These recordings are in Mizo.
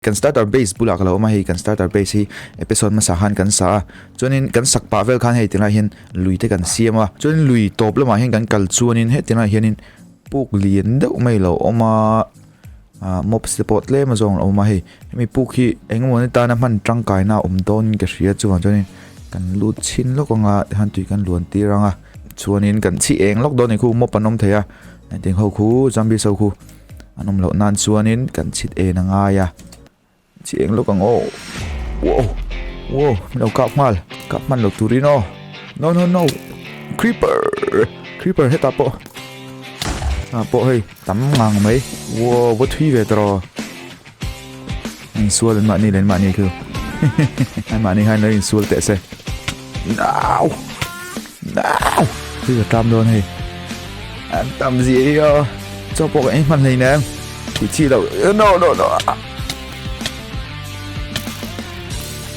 Kan starter base bulah ka lo awm a, hei kan starter base hi episode hmasa khan kan sa a, chuanin kan sak pah vel khan hei tilai hian lui te kan siam a, chuanin lui tawp lamah hian kan kal chuanin heti lai hianin puk lian deuh mai lo awm a, ah mobs te pawh tlem a zawng a awm a hei, hemi puk hi engemaw ni tana hman tangkaina a awm dawn ka hria chuvang chuanin kan lut chhin lawk anga tihian tui kan luan tir ang a, chuanin kan chhi eng lawk dawn a ni khu mob an awm thei a, hetiang ho khu zombies ho khu. An awm loh nan chuanin kan chhit en a ngai a, chhi eng lawk ang aw, wow wow min lo kap nghal, kap hman lo turin aw, no no no creeper creeper hetah pawh ah pawh hei tam ngang mai, wow va thui ve tawh rawh, insual an mahni leh an mahni khi an mahni khan lo insual teh se, no no thui ka tlam dawn hei. An tam zia hi aw. Chaw pawh ka ei hman hlei nem. Ti chi lo. No no no.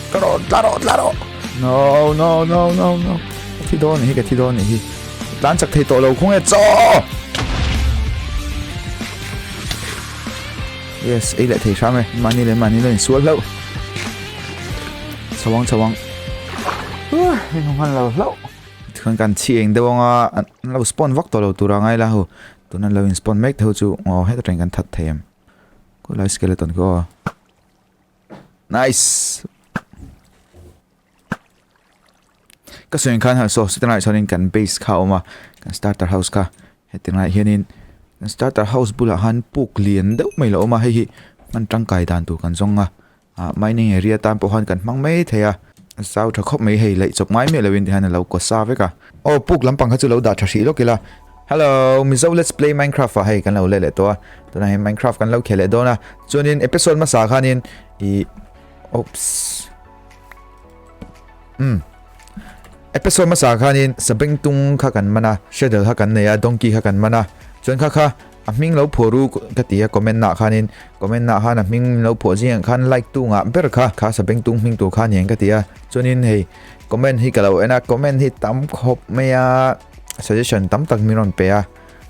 Ka rawh tla rawh tla rawh. No no no no no. Ka thi dawn hi ka thi dawn hi. Tlan chak thei tawh lo khung e chaw. Yes, ei leh thei hram e. Mahni leh mahni lo insual hlauh. Chawang chawang. Uh, hei hman lo hlauh. Tikhan kan chhi eng deuh anga an lo spawn vak tawh lo tur a ngai la ho tuna lo in spawn mek te ho chu aw heta tangin kan that thei em khawilai skeleton khi aw nice ka sawi ang khan ha saw sawti laiah chuanin kan base kha a awm a kan starter house kha heti laiah hianin kan starter house bulah khan puk lian deuh mai a lo awm a hei hi hman tangkai dan tur kan zawng a. Ah mining area tan pawh khan kan hmang mai thei a zau tha khawp mai hei laih chawp ngai miah loin tihian alo kaw sa vek a aw puk lampang kha chu lo dah tha hrih lawk ila hello mizo let's play minecraft ah hei kan lo let leh tawh a tunah hian minecraft kan lo khel leh dawn a chuanin episode hmasa khanin ih oops um episode hmasa khanin sabengtung kha kan man a shadow kha kan nei a donkey kha kan man a chuan kha kha A hming lo phuah ru ka ti a comment nah khanin comment nah khan a hming lo phuah zingah khan like tu ngah ber kha kha sabengtung hming tur kha aniang ka ti a chuanin hei comment hi ka lo en a comment hi tam khawp mai a suggestion tam tak min rawn pe a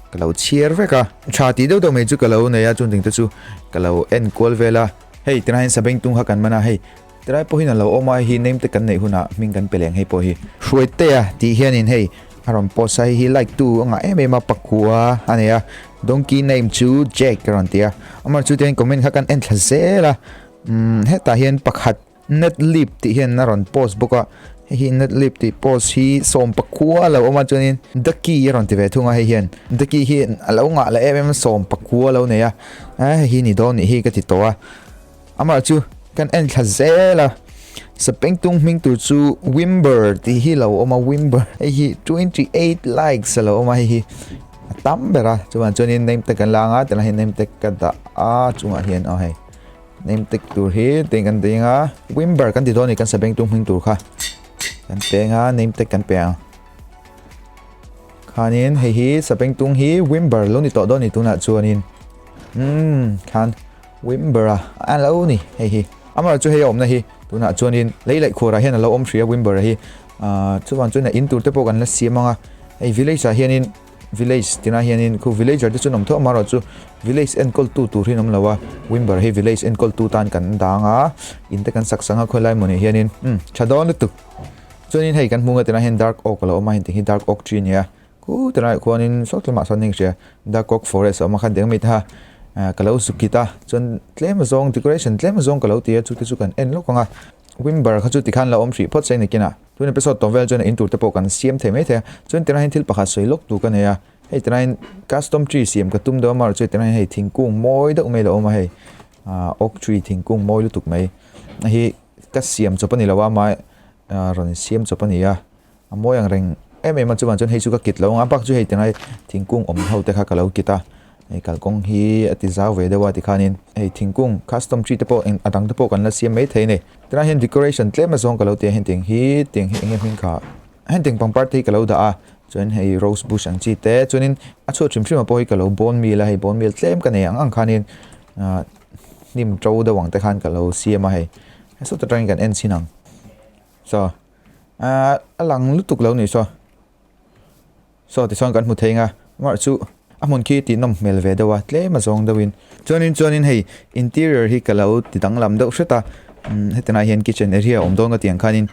ka lo chhiar vek a tha tih deuh deuh mai chu ka lo nei a chung ding te chu ka lo en kual vel a hei tunah hian sabengtung kha kan man a hei tilai pawh hian a lo awm a hei hi name te kan neih hunah hming kan pe leng hei pawh hi Hruaitea tih hianin hei A rawn post a, hei hi like tu a ngah em em a, pakua a nei a, donkey name chu Jack a rawn ti a, amah chu tihian comment kha kan en thla zel a, umm hetah hian pakhat netlip tih hian a rawn post bawk a, hei hi netlip tih post hi sawm pakua a lo awm a chuanin ducky a rawn ti ve thung a hei hian ducky hi a lo ngah leh em em a sawm pakua a lo nei a, a hei hi ni dawn nih hi ka ti tawh a. Amah chu kan en thla zel a, Sapengtung hming tur chu Wimber tih hi lo awm a, Wimber hei hi 28 likes a lo awm a, hei hi a tam ber a, chuan chuanin name tag kan la anga tilai hian name tag ka dah a chungah hian aw hei name tag tur hi tiang kan ding a, Wimber kan ti dawn a ni kan Sapengtung hming tur kha kan peng a name tag kan pe ang khanin hei hi Sapengtung hi Wimber lo ni tawh dawn a ni tunah chuanin umm khan. Wimber a a lo ni hei hi amaherawh chu hei a awmna hi tunah chuanin lei laih khuarah hian a lo awm hrih a Wimber a hi ahh chuvang chuan a in tur te pawh kan la siam ang a hei village ah hianin village tinah hianin khu villager te chu an awm tho amaherawh chu village enkawl tu tur hi an awm lo a Wimber hi village enkawl tu tan kan dang a in te kan sak sang a khawilai mawni hianin umm tha dawn lutuk chuanin hei kan hmung a tinah hian dark oak a lo awm a heng tih hi dark oak tree a ni a. Khu tilaiah khuanin saw tlumah sawn eng hria dark oak forest a awm a khan deng mai te kha ah ka lo zuk kit a chuan tlem azawng decoration tlem azawng ka lo ti a chu te chu kan en lawk ang a wimber kha chu tikhan la awm hrih phawt se nikin a tun episode tawm vel chuan in tur te pawh kan siam thei mai thei a chuan tilai hian thil pakhat sawi lawk tur ka nei a hei tilai hian custom tree siam ka tum deuh a amaherawhchu tilai hian hei thingkung mawi deuh mai a lo awm a hei ah oak tree thingkung mawi lutuk mai hi ka siam chawp a ni lo a amah rawn siam chawp a ni a. A mawi ang reng em em a chuvang chuan hei chu ka kit lo ang a bak chu hei tingai thingkung awm ho te kha ka lo kit a hei kalkawng hi a ti zau ve deuh a tikhanin hei thingkung custom tree te pawh eng a dang te pawh kan la siam mai thei a ni tilai hian decoration tlem azawng ka lo ti a heng tiang hi tiang hi eng nge hming kha heng tiang pangpar te hi ka lo dah a chuan hei rose bush ang chi te chuanin a chhuat hrim hrim ah pawh hi ka lo bone meal a hei bone meal tlem ka nei ang ang khanin ah hnim to deuh ang te khan ka lo siam a hei sawt atangin kan en chhin ang saw. Ahh a lang lutuk lo ni saw saw tichuan kan hmu thei ang a amah chu A hmun khi tih nawm hmel ve deuh a, tlem a zawng deuhin. Chuanin chuanin hei interior hi ka lo ti danglam deuh hret a, umm hetinah hian kitchen area a awm dawn ka tih ang khanin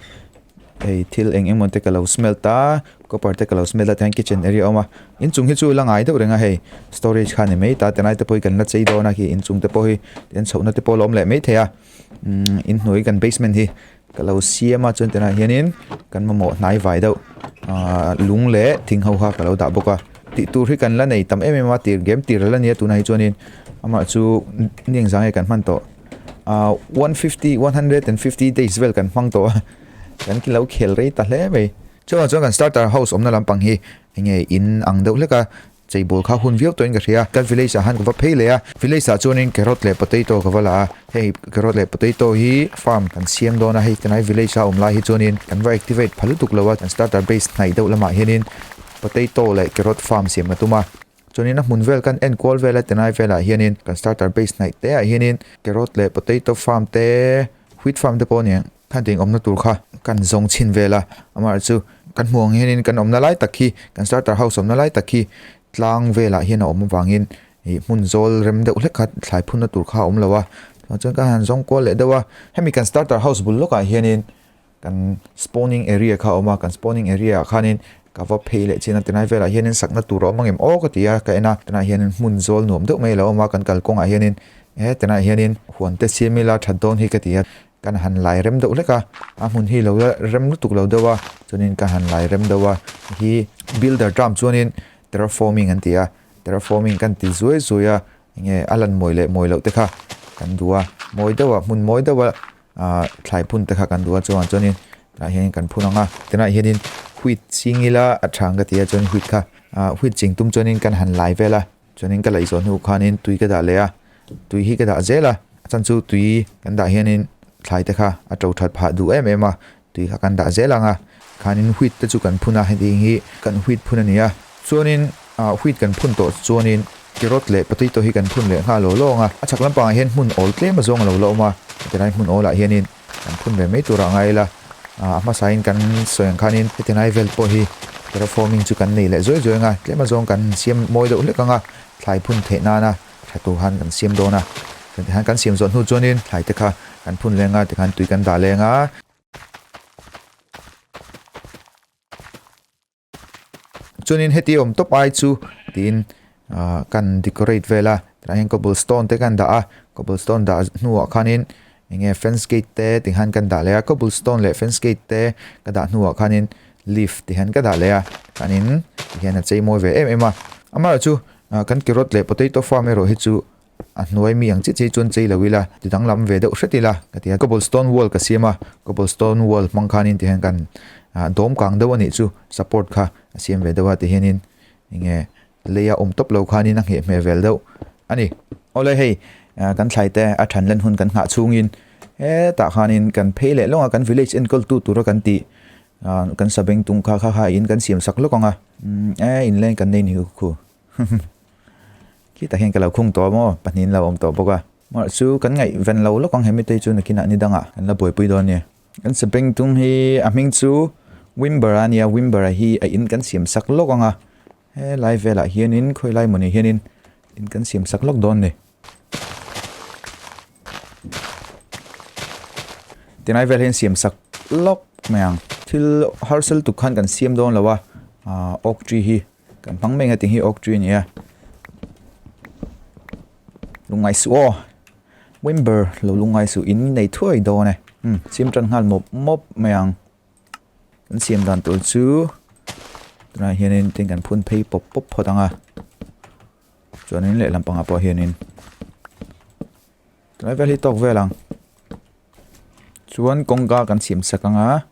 hei thil eng emaw te ka lo smelt a, copper te ka lo smelt a tihian kitchen area a awm a. Inchung hi chu la ngai deuh reng a hei storage kha a ni mai ta, tilai te pawh hi kan la chei dawn a khi inchung te pawh hi tihian chhohna te pawh a la awm leh maithei a, umm inhnuai kan basement hi Ka lo siam a chuan tunah hianin kan mamawh hnai vai deuh ahh lung leh thing ho kha ka lo dah bawk a tih tur hi kan la nei tam em em a tir game tir la nia tunah hi chuanin amah chu ni engzah nge kan hman tawh ahh 150 150 days vel kan hmang tawh a kan lo khel rei ta hle mai chuan chuan kan starter house awmna lampang hi enge in ang deuh hlek a. Cheibawl kha hun viau tawhin ka hria. Kan village ah khan ka va phei leh a, village ah chuanin carrot leh potato ka va la a, hei carrot leh potato hi farm kan siam dawn a, hei tunai village a awm lai hi chuanin kan va activate pha lutuk lo a, kan starter base hnaih deuh lamah hianin potato leh carrot farm siam ka tum a, chuanin a hmun vel kan en kual vel a tunai velah hianin kan starter base hnaih te ah hianin carrot leh potato farm te wheat farm te pawh a ni ang. Khan eng awmna tur kha kan zawng chhin vel a, amaherawhchu chu kan hmuh ang hianin kan awmna lai tak hi kan starter house awmna lai tak hi tlang velah hian a awm avangin ih hmun zawl rem deuh hlek kha thlai phunna tur kha a awm lo a, chuan ka han zawng kual leh deuh a, hemi kan starter house bul lawkah hianin kan spawning area kha a awm a, kan spawning area ah khanin ka va phei leh chin a tilai velah hianin sakna tur a awm ang em aw ka ti a ka en a tunah hianin hmun zawl nuam deuh mai a lo awm a kan kalkawngah hianin he tunah hianin huan te siam ila that dawn hi ka ti a. Kan han lai rem deuh hlek a, a hmun hi lo la rem lutuk lo deuh a, chuanin ka han lai rem deuh a, hi builder term chuanin terraforming an ti a, terraforming kan ti zuai zuai a, enge a lan mawi leh mawi loh te kha kan duh a, mawi deuh a hmun mawi deuh a ah thlai phun te kha kan duh a chuan chuanin tunah hian kan phun ang a, tunah hianin wheat ching ila a tha ang ka ti a chuan wheat kha ah wheat ching tum chuanin kan han lai vel a. Chuanin ka laih zawh hnu khanin tui ka dah leh a, tui hi ka dah zel a, a chhan chu tui kan dah hianin thlai te kha a to that phah duh em em a, tui kha kan dah zel ang a, khanin wheat te chu kan phun a, heti hi kan wheat phun a ni a, chuanin ah wheat kan phun tawh chuanin carrot leh potato hi kan phun leh nghal law law ang a, a chhak lampangah hian hmun awl tlem a zawng a lo la awm a, heti lai hmun awlah hianin Kan phun ve mai turah ngai ila, a hmasain kan sawi ang khanin heti lai vel pawh hi terraforming chu kan nei leh zuai zuai ang a, tlem azawng kan siam mawi deuh hlek ang a, thlai phun theih nana tha tur khan kan siam dawn a, tikhan kan siam zawh hnu chuanin thlai te kha kan phun leng a, tikhan tui kan dah leng a. Chuanin heti awm tawp ai chu tiin ah kan decorate vel a tunah hian cobblestone te kan dah a cobblestone dah hnuah khanin eng nge fence gate te ti khan kan dah leh a cobblestone leh fence gate te ka dah hnuah khanin leaf ti hian ka dah leh a khanin tihian a chei mawi ve em em a amaherawhchu ah kan carrot leh potato farm erawh hi chu A hnuai mi ang chiah chiah hi chuan chei lo ila, ti danglam ve deuh hret ila ka ti a. Cobblestone wall ka siam a, cobblestone wall hmang khanin tihian kan dawm kang deuh a nih chu support kha a siam ve deuh a tihianin enge lei a awm tawp lo khanin a ngheh hmel vel deuh a ni. Awle hei kan thlai te a than len hun kan nghah chhungin hetah khanin kan phei leh lawng a kan village enkawl tu tura kan tih kan sabeng tung kha kha kha in kan siam sak lawk ang a, e inleng kan nei ni khu. Khitah hian ka lo khung tawh maw? Pahnihin lo awm tawh bawk a. Mah chu kan ngaihven lo lawk ang he mite chu nakinah ni dangah kan la buaipui dawn nia. Kan sabeng tung hi a hming chu Wimber a nia, Wimber a hi a in kan siam sak lawk ang a. He lai velah hianin khawi lai mawni hianin in kan siam sak lawk dawn ni. Tinai vel hian siam sak lawk mai ang. Thil harsel tuk khan kan siam dawn lo a, oak tree hi. Kan hmang mai nga ting hi oak tree a ni a. Lungngai suh aw. Wimber lo lungngai suh in nei thuai dawn e. Hmm, siam tan nghal mawp mawp mai ang. Kan siam dan tur chu tunah hianin tin kan phun phei pawp pawp phawt ang a. Chuanin lehlam pangah pawh hianin tunai vel hi tawk vel ang. Chuan kawngka kan siam sak ang a.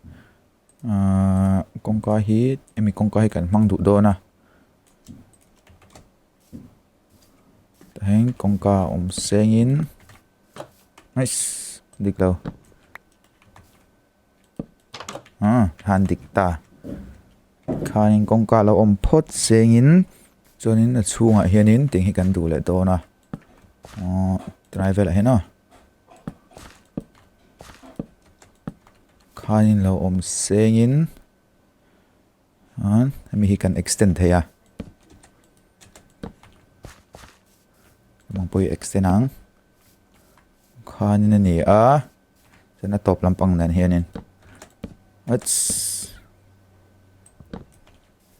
Ahh kawngka hi hemi kawngka hi kan hmang duh dawn a tah hian kawngka a awm sengin eiss dik lo ah han dik ta khanin kawngka a lo awm phawt sengin chuanin a chhungah hianin tiang hi kan duh leh dawn a ahh tilai velah hian aw. Khanin lo awm sengin hemi hi kan extend thei a. pawh hi extend ang khanin a ni a chuan a tawp lampang nen hianin uts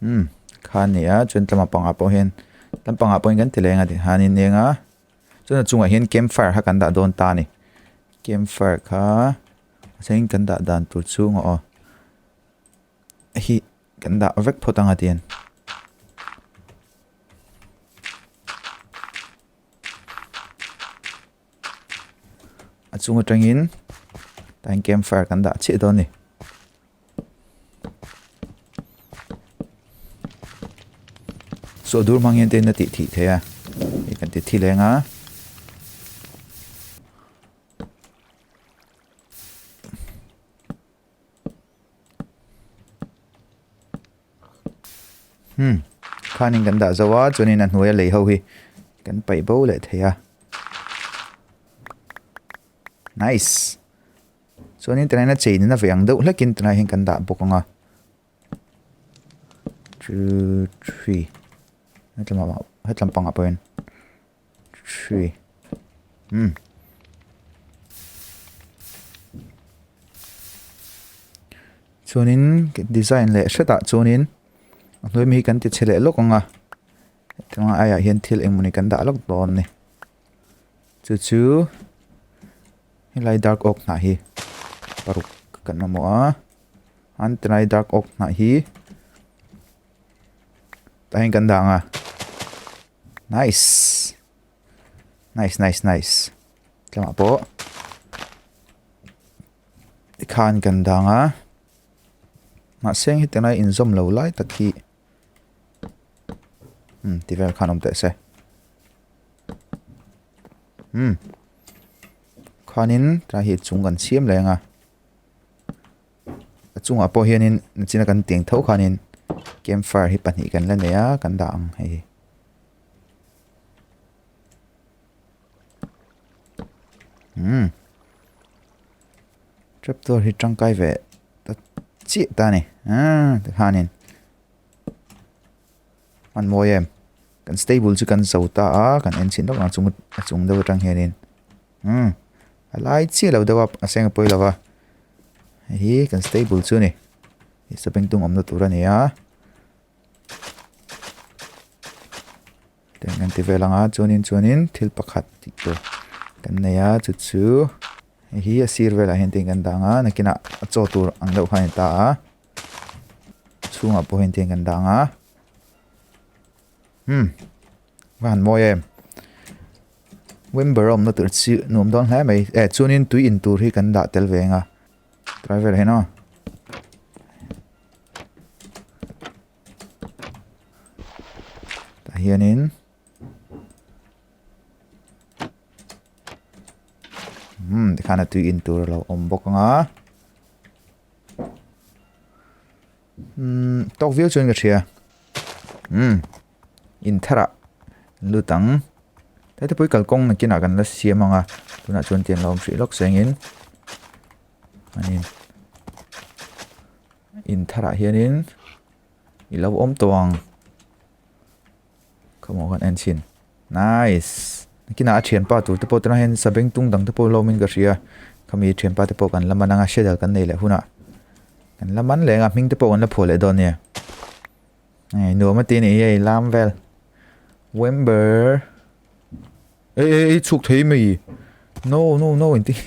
umm kha a ni a chuan tlama pangah pawh hian lampangah pawh hian kan ti leng a tikhanin eng a chuan a chungah hian campfire kha kan dah dawn ta a ni campfire kha a then kan dah dan tur chhungah aw hi kan dah vek phawt ang a tian. A chung atangin tain campfire kan dah chiah dawn a ni. Saw dur hmang hian te in a tih thih theih a hei kan ti thi leng a. Hmm khanin kan dah zo a chuanin a hnuaia lei ho hi kan paih bo leh thei a nice chuanin tunah hian a chei nena ve ang deuh hlekin tunah hian kan dah bawk ang a two three hetlam hetlam pangah pawh hian three umm chuanin design leh hretah chuanin a hnuai mi hi kan ti chhe leh lawk ang a hetiang aiah hian thil eng mawni kan dah lawk dawn a ni chu chu helai dark oak hnah hi paruk kan mamawh a an tilai dark oak hnah hi tah hian kan dah ang a. Nice. Nice, nice, nice. Tlangah pawh. Tikhan kan dang a. Mahse heti lai inzawm lo lai tak hi. Hmm, ti vel khan awm teh se. Hmm. Khanin tlai hi chung kan siam leh ang a. A chungah pawh hianin nachina kan teng tho khanin campfire hi pahnih kan la nei a kan dah ang hei hi. Umm trapdoor hi tangkai ve ta chiah ta a ni aaa tikhanin hman mawi em kan stable chu kan zo ta a kan en chhin lawk ang chung a chung deuh atang hianin. Umm a lai chiah lo deuh a a seng a pawi lo va hei hi kan stable chu a ni hei sabengtung awmna tur a ni a tiang kan ti vel ang a chuanin chuanin thil pakhat tih tur kan nei a chu chu hei hi a sir velah hian tiang kan dang a nakinah a chaw tur ang deuh khan a ni ta a chhungah pawh hian tiang kan dang a umm va han mawi em. Wimber a awmna tur chi nuam dawn hle mai eh chuanin tui in tur hi kan dah tel ve ang a driver hian aw tah hianin umm tikhan a tui in tur a lo awm bawk ang a umm tawk viau chuan ka hria umm. Intharah lut ang. Taitapui kalkawng nakinah kan la siam ang a, tunah chuan tiang la awm hrih lawk sengin anin intharah hianin i lo awm tawh ang. Khawmaw kan en chhin. Nice. Nakinah a thianpa tur te pawh tunah hian sabengtung dang te pawh la awmin ka hria. Khami thianpa te pawh kan la man ang a, hriat kan nei leh hunah kan la man leh ang a, hming te pawh kan la phuah leh dawn nia. Hei nuam a ti a nih hi hei lam vel Wember ei ei ei chhuk thei mai no no no engtin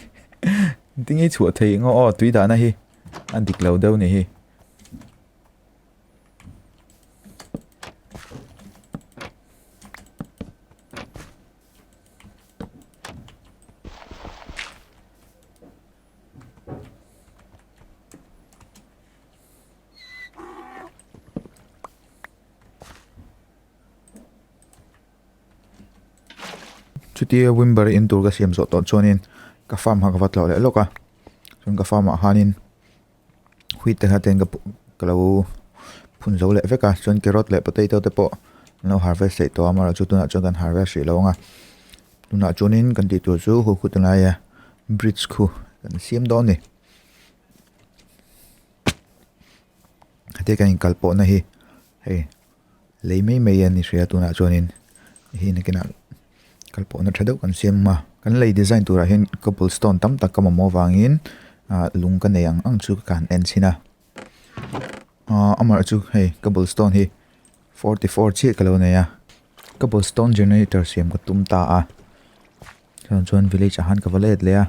engtin nge chhuah thei ang aw tui dahna hi a dik lo deuh a nih hi. Chutia Wimber in tur ka siam zawh tawh chuanin ka farm kha ka va tlawh leh lawk a chuan ka farm ah khanin wheat te kha ten ka ka lo phun zo leh vek a chuan carrot leh potato te pawh an lo harvest leh tawh a amaherawhchu tunah chuan kan harvest hrih lo ang a tunah chuanin kan tih tur chu hu khut laia bridge khu kan siam dawn a ni. Heti kan inkal pawhna hi hei lei mai mai a ni hria tunah chuanin hei nakinah. Kal pawhna tha deuh kan siam a, kan lei design turah hian cobblestone tam tak ka mamawh avangin ah lung ka nei ang ang chu ka han en chhin a. Ah amaherawhchu chu hei cobblestone hi 44 chiah ka lo nei a, cobblestone generator siam ka tum ta a, chuan chuan village ah khan ka va let leh a,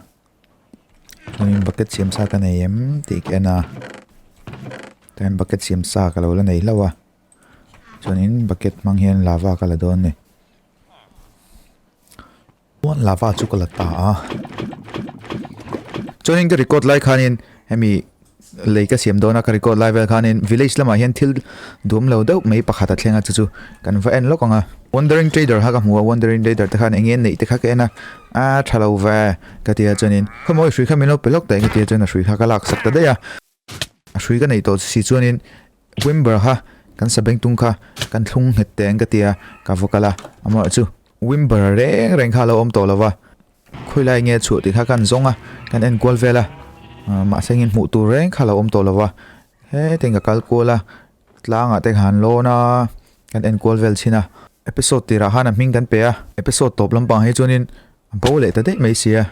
chuanin bucket siam sa ka nei em tih ka en a, chuan bucket siam sa ka lo la nei hlauh a, chuanin bucket hmang hian lava ka la dawn a ni. Chuan lava chu ka la ta a chuanin ka record lai khanin hemi lei ka siam dawn a ka record lai vel khanin village lamah hian thil duam lo deuh mai pakhat a thleng a chu chu kan va en lawk ang a wandering trader kha ka hmu a wandering trader te khan eng nge an neih te kha ka en a a tha lo ve ka ti a chuanin khawmawi hrui kha min lo pe lawk ta eng ka ti a chuan a hrui kha ka lak sak ta daih a. A hrui ka neih tawh si chuanin Wimber kha kan sabengtung kha kan thlung nghet teh ang ka ti a, ka va kal a, amaherawh chu Wimber reng reng kha a lo awm tawh lo va, khawilai nge chhuah tih kha kan zawng a, kan en kual vel a, mahse engin hmuh tur reng kha a lo awm tawh lo va, hetin ka kal kual a, tlangah te ka han lawn a, kan en kual vel chhin a, episode tirah khan a hming kan pe a, episode tawp lampang hi chuanin A bo leh ta daih mai sia,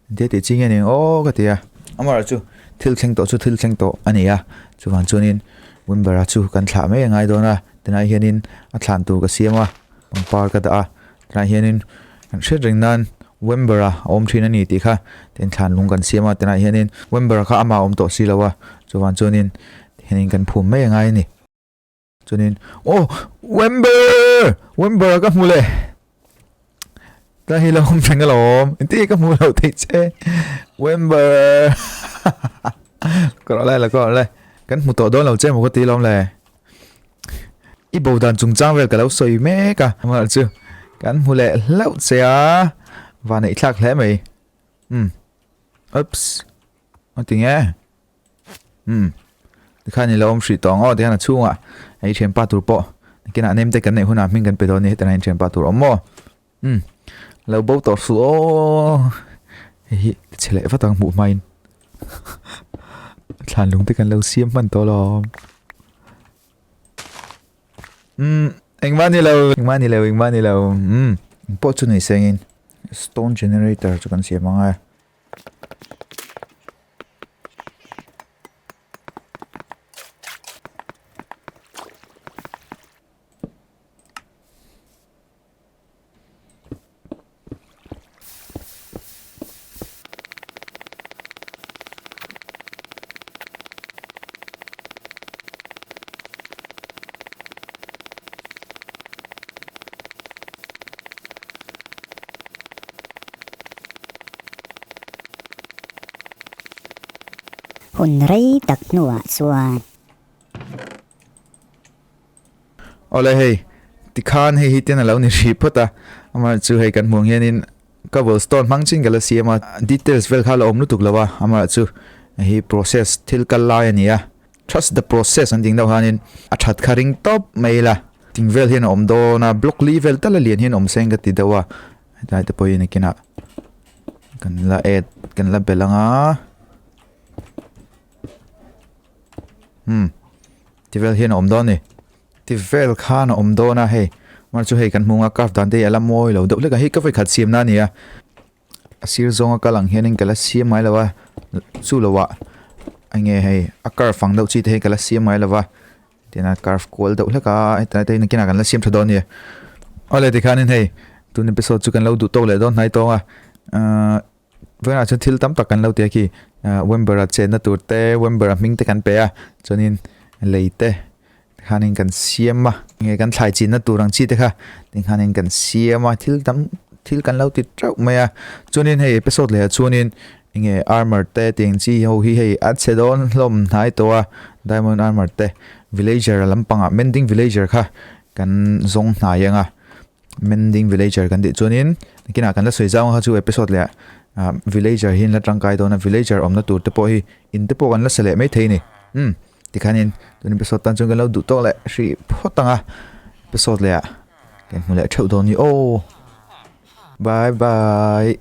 engtia tih chi nge ni ang aw ka ti a. Amaherawh chu thil thleng tawh chu thil thleng tawh a ni a, chuvang chuanin Wimber-a chu kan thlah mai a ngai dawn a, tunah hianin a thlan tur ka siam a, pangpar ka dah a, tunah hianin kan hriat reng nan Wimber-a a awm thin a ni tih kha tin thlan lung kan siam a, tunah hianin Wimber-a kha amah a awm tawh si lo a, chuvang chuanin hianin kan phum mai a ngai a ni. Chuanin oh Wember! Wember ka hmu leh ta hi lo awm reng alawm engtin nge ka hmuh loh theih che Wember ka rawh lai la ka rawh lai kan hmu tawh dawn lo che maw ka ti lawm le i bo dan chungchang vel ka lo sawi mek a amaherawh chu kan hmu leh hlauh che a van eihthlak hle mai um oops a ti nge. Umm tikhan ilo awm hrih tawh ang aw tikhan a chhungah hei thianpa tur pawh nakinah nem te kan neih hunah hming kan pe dawn a ni hetiang hian thianpa tur a awm maw umm lo bo tawh suh aw hei hi ti chhe leh vat ang hmuh hmain thlan lung te kan lo siam hman tawh alawm umm engmah ni lo engmah ni lo engmah ni lo umm engpawh chu ni sengin stone generator chu kan siam ang e. Hun rei tak hnuah chuan. Awle hei, tikhan hei hi ten a lo ni hrih phawt a, amaherawhchu chu hei kan hmuh ang hianin cobblestone hmang chin ka la siam a, details vel kha a la awm lutuk lo a, amaherawhchu chu hei hi process thil kal lai a ni a. Trust the process an tih deuh khanin a that kha ring tawp mai ila. Ting vel hian a awm dawn a, block li vel tal a lian hian awm seng ka ti deuh a. Hetlai te pawhin nakinah kan la add kan la belh ang a. Hmm ti vel hian a awm dawn a ni. Ti vel khan a awm dawn a hei. Mahse chu hei kan hmu ang a curve dan te hi a la mawi lo deuh hlek a, hei ka vawikhat siamna a ni a. A sir zawnga kal ang hianin ka la siam ngai lo a chu lo ah eng nge hei a curve ang deuh chi te hi ka la siam ngai lo va tin a curve kual deuh hlek a hetlai te hi nakinah kan la siam tha dawn a ni awle tikhanin hei tun episode chu kan lo duh tawk leh dawn hnai tawng a ahh vawiinah chuan thil tam tak kan lo ti a khi ahh Wember-a chenna tur te Wember-a hming te kan pe a chuanin lei te khanin kan siam a nge kan thlai chinna tur ang chi te kha tikhanin kan siam a thil tam thil kan lo ti teuh mai a chuanin hei episode leh ah chuanin enge armor te tih ang chi ho hi hei a chhe dawn hlawm hnai tawh a diamond armor te villager lampangah mending villager kha kan zawng hnai ang a mending villager kan tih chuanin nakinah kan la sawi zau ang kha chu episode leh ah villager hi an la tangkai dawn a villager awmna tur te pawh hi in te pawh kan la sa leh maithei a ni umm tikhanin tun episode tan chuan kan lo duh tawk leh hrih phawt ang a episode leh ah kan hmu leh theuh dawn a ni aw bye bye.